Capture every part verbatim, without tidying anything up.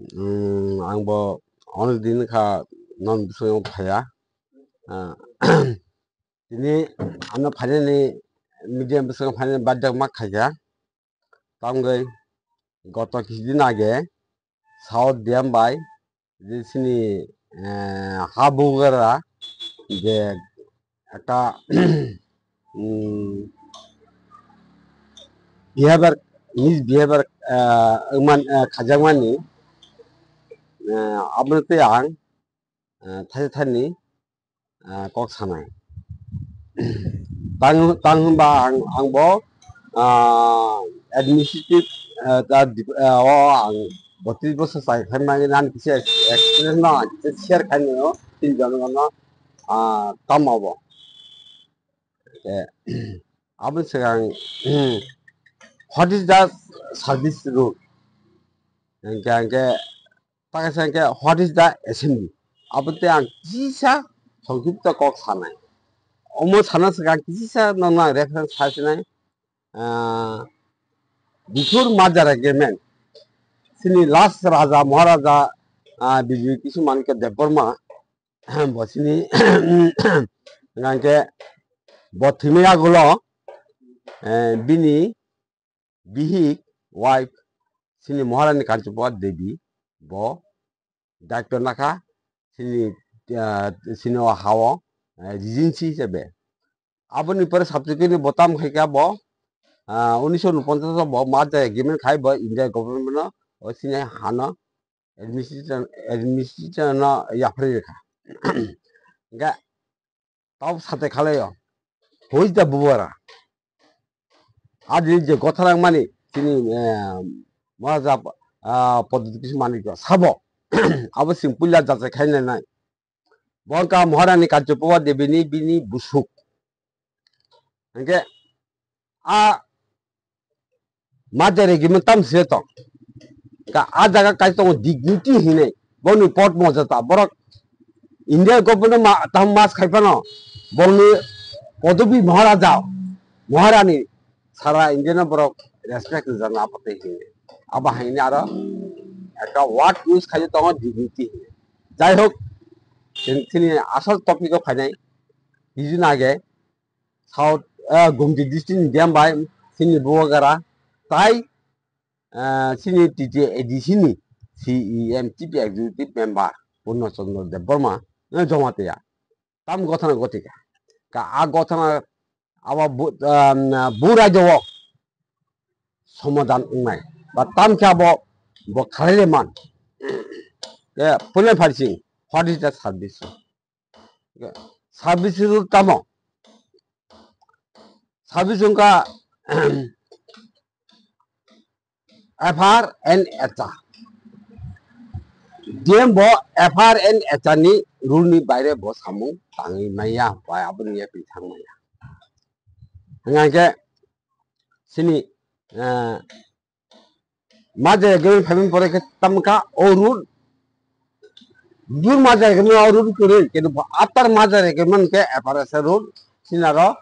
Hmm, ang bo onek din kha non bwskango phaiya. Ah, tini ano phainani media bwskango phainani badak ma khaikha. Tamgwi goto kisi din age South D M bai je sini, eh, ha bugara je ekta, um, behavior, misbehavior, eh, wngman, eh, khajakmani, eh, abono tei ang, eh, thaisa thani, ah, kok sanai. Tang, tang hwnba ang, ang bo, ah, administrative, ah, ta dip-, ah, o ang botris bosor chai khai mani, nang kisa ex-, experience no ang kisa share khai mano, tin jon no, ah, tamo bo. Eh, aboni swkang, what is the service rule? Hingke, hingke, Pakistan ke, what is the assembly? Abo tei ang kisa songkipto kok sanai. Omo sana swkang kisa nokno ang reference sa sinai. Ah, before merger agreement, sini last Raja Maharaja, ah, Bijoy Kishore Manikya Debbarma, bo sini, hingke bo thwimwi agulo, eh, bini bihik, wife, sini Maharani Kanchapur Devi, bo daityo nakha, sini, ah, sini o hao, eh, regency hisabe. Aboni pore subsequently bo tam khaikha bo, ah, unisho unoponchas o bo merger agreement khai bo India government no, o sini hano administration, administration no yapharwi rwkha. Hingke Tabo sate khalai o. Who is the Bubara? Adini je gotha nang mani, tini, eh, Maharaja, ah, Pradyut Kishore Manikya sabo. Abo sing puila jachai khai nai nai. Bo wngkha Maharani Kanchapur Devi ni bini busuk. Hingke a merger agreement tam se tong. Ka a jaga kai tongo dignity hinwi. Boni pot mojata. Borok India government ma, tam mas khai phano. Boni podobi Maharaja, Maharani sara India no borok respect rijak na pate hinwi. Abo haini aro ekta word use khai tongo dignity hinwi. Jai hok, chwng chini asol topic o phainai. Hijina age South, ah, Gumti district ni D M bai sini Buwagara tai, ah, sini T T A D C ni C E M, Chief Executive Member Purno Chandra Debbarma, eh, Jamatia. Tam gothana gotika. Ka a gothana abo bu, ah, bu rajyo o somadan wngnai. Ba tam khe abo bo khalai le man. Eh, Pune Pharising, what is the service? Service rule tamo? Service wngkha F R and H R. D M bo F R and H R ni rule ni baire bo samung tangwi maya, bai aboni yapri thang maya. Hingkhe sini, eh, merger agreement phaimani pore khe tamkha o rule. Before merger agreement o rule kwrwi, kintu after merger agreement khe F R S rule sinaro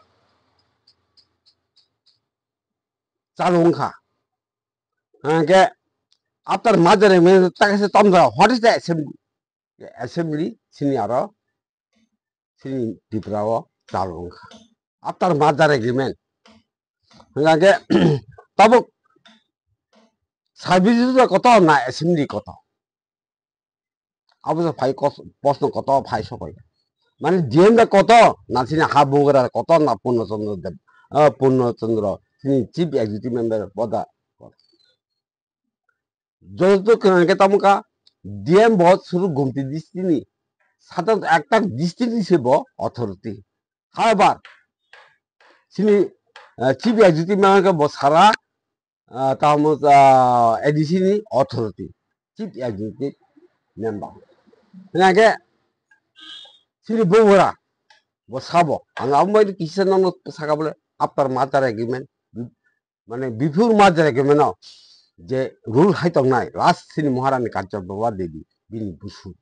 chalu wngkha. Hingkhe after merger agreement ta kaisa tomjak, what is the assembly? Assembly sini aro sini Tripura o chalu wngkha. After merger agreement. Hingkhe tabuk service rule kotor na assembly kotor? Abo se phai kos-, posno kotor phai sokoi. Mane D M da kotor na sini ha bugra kotor na Purno Chandra Deb, ah, Purno Chandra sini chief executive member boda. Joto kwrwng khe tamo kha D M bo suru Gumti district ni, sata ekta district ni se bo authority. However, sini, ah, chief executive member khe bo sara, ah, tamo, ah, A D C ni authority, chief executive member. Hingkhe sini bubura bo sabo, ang abo bai kisa nono saka bole after merger agreement, mane before merger agreement no je rule hai tongnai last sini Maharani Kanchapur Devi bini busu.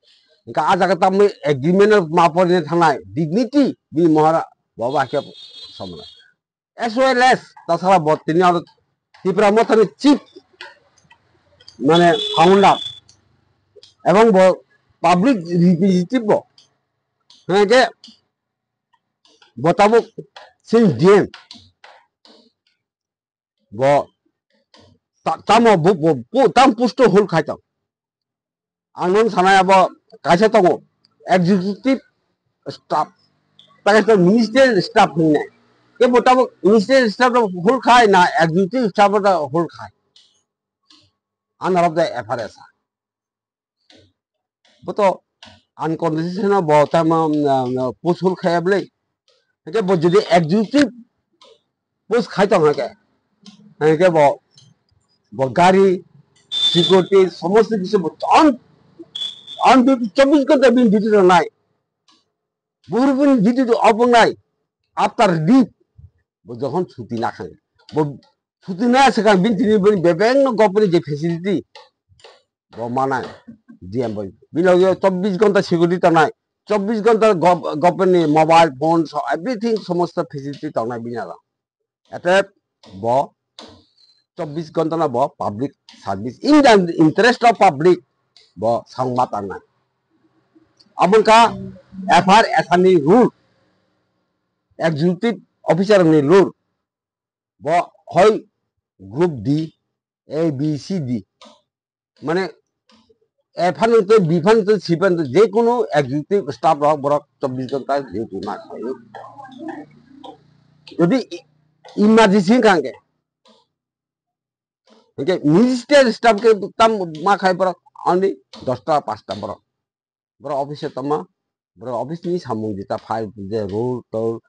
Hingkhe a jaga tamni agreement no ma porine thangnai dignity bini Mahara baba khe somna. As well as tasala bo tini aro Tipra Mothani chief mane founder ebong bo public representative bo. Hwnkhe bo tabuk chini D M bo ta-, tamo bo, bo, bo tam post o hold khai tong. Ang nung sanai abo kaisa tongo, executive staff, ta kaisa ministerial staff hinwi nai. Kebo tabuk ministerial staff rok hold khai na executive staff rok hold khai? Under of the F R S. Bo to unconditional bo tamo, um, post hold khaya bwle. Hwnkhe bo jodi executive post khai tong hwnkhe, hwnkhe bo, bo gari, security, somosto kichu bo on, on duty, chobbish ghonta bini duty tongnai. Buhur bini duty to off wngnai. After leave, bo jokhon chuti nakhang, bo chuti na swkang bini tini bini bebengno government je facility, bo manai D M bai. Bini loge chobbish ghonta security tongnai, chobbish ghonta gov-, government ni mobile phone, so everything, somosto facility tongnai bini aro. Ete bo chobbish ghonta no bo public service, in the interest of public, bo sangma tangnai. Aboni kha F R S ni rule, executive officer ni rule, bo hoi group D, A, B, C, D. Mane, A phan tei B phan tei C phan tei je kunu executive staff rok borok chobbish ghonta duty ma khlai. Jodi i-, emergency wngkha hwnkhe, hwnkhe minister staff khe tam ma khai borok only dosta pasta borok. Borok office o tongma, borok office ni samung jeta file je rule tol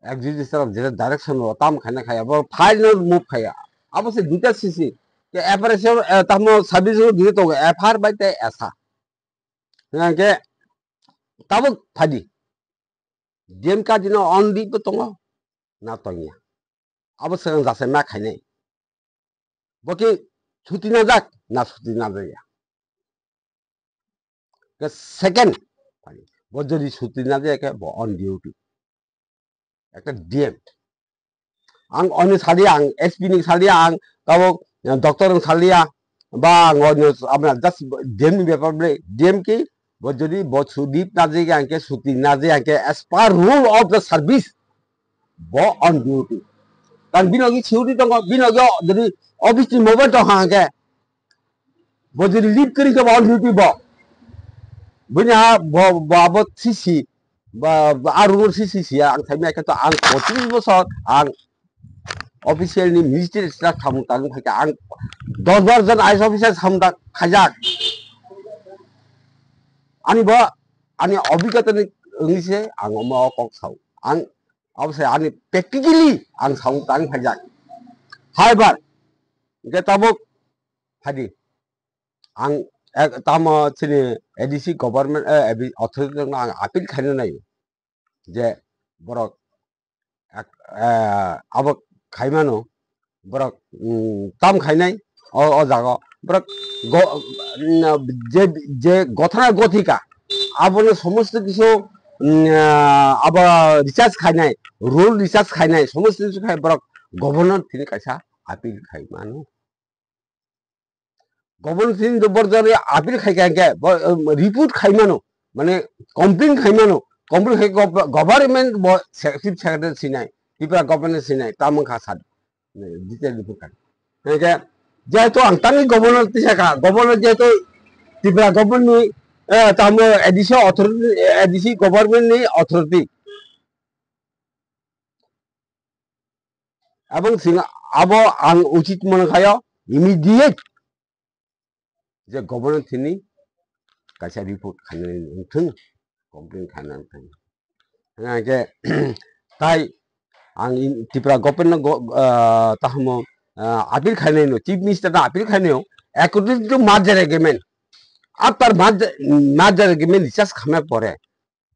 executive staff jeta direction o tam khaina khaya, borok file no move khaya. Abo se duita sisi. Ke F R S, eh, tamo service o duita tongo, F R bai tei S R. Hingke tabuk phadi. D M ka dino on leave bo tongo, na tongya. Abo swkang jasai ma khainai. Bo khe suti najak, na suti najaya. Ke second, bo jodi suti najaya khe bo on duty. Ekta D M. Ang oni saliya, ang S P ni saliya, ang tabuk, eh, doctor ni saliya, ba ang oni abna just D M ni bepar bole, D M ki, bo jodi bo su-, leave na jai ang ke, suti na jai ang ke, as per rule of the service, bo on duty. Kan bino ki security tongo, bino ki jodi office ni mobile tong hang ke, bo jodi leave kiri ke bo on duty bo. Bini ha bo, bo abo C C, ba, ba a room C C siya, ang thai mi ke to ang pochis bosor, ang official ni ministry staff samung tang phaikha, ang dos bar jon I A S officer samung tang khaijak. Ani bo, ani obhigota ni wngwi se ang omo o kok sao. Ang abo se ani practically ang samung tang phaijak. Haibar, hingke tabuk phadi. Ang ek tamo chini A D C government, eh, A D C authority no ang appeal khaina nai. Je borok ek, eh, abo khaimano, borok, mm, tam khainai, o, o jaga, borok go-, mm, je, je gothana gothika, abono somosto kisu, mm, ah, abo research khainai, rule research khainai, somosto kisu khai borok governor thini kaisa appeal khaimano. Government thini do borjari appeal khai kha hingke bo, um, report khai mano, mane complain khai mano, complain khai gov-, government bo se-, chief secretary sinai, Tripura government sinai, tamung kha sad, detail report khai. Hingke jehetu ang tangni governor tisa kha, governor jehetu Tripura government ni, eh, tamo A D C authority, A D C government ni authority. Abang sing abo ang uchit mano khayo immediate je governor thini kaisa report khainani wngthung, complain khainani wngthung. Hingke tai ang in Tripura government no go-, ah, tahamo, ah, appeal khainai no, chief minister no appeal khainai no, according to merger agreement, after merger, merger agreement research khamya pore,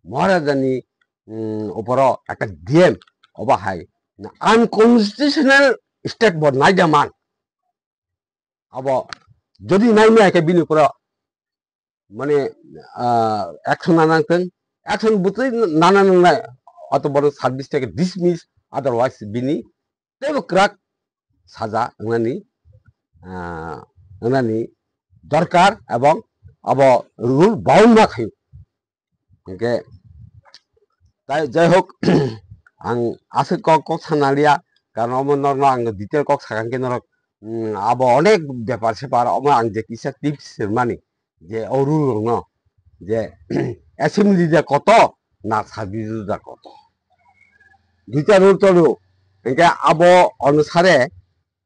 Maharajani, mm, oporo ekta D M obo hai unconstitutional state bo naijaman. Abo jodi naimaya khe bini oporo mane, ah, action nana nangthung, action bwtwi nana nangnai, oto bono service theke dismiss, otherwise bini teibo kwrak saja wngnani, ah, wngnani dorkar ebong abo rule bound ma khayo. Hingke tai jai hok, ang aswk kok, kok sana liya, karon omo norno ang detail kok sakha hingke norok, mm, abo onek bepar separ omo ang je kisa tips rwmani je o rule rokno je assembly de koto na service da koto, duita rule tolo. Hingke abo onusare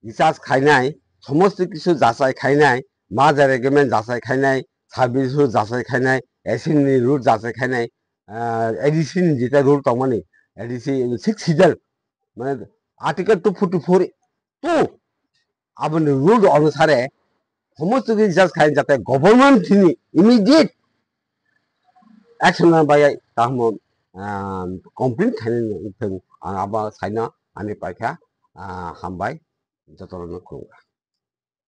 recharge khainai, somosto kisu jachai khainai, merger agreement jachai khainai, service rule jachai khainai, assembly rule jachai khainai, ah, A D C ni jeta rule tongmani, A D C six schedule, mane article two forty-four two, aboni rule onusare somosto kisu recharge khainai jate government ni immediate action na bagwi tamo, ah, complaint khainai thung, ang abo saino ani paikha, ah, hambai, jotono khulumkha.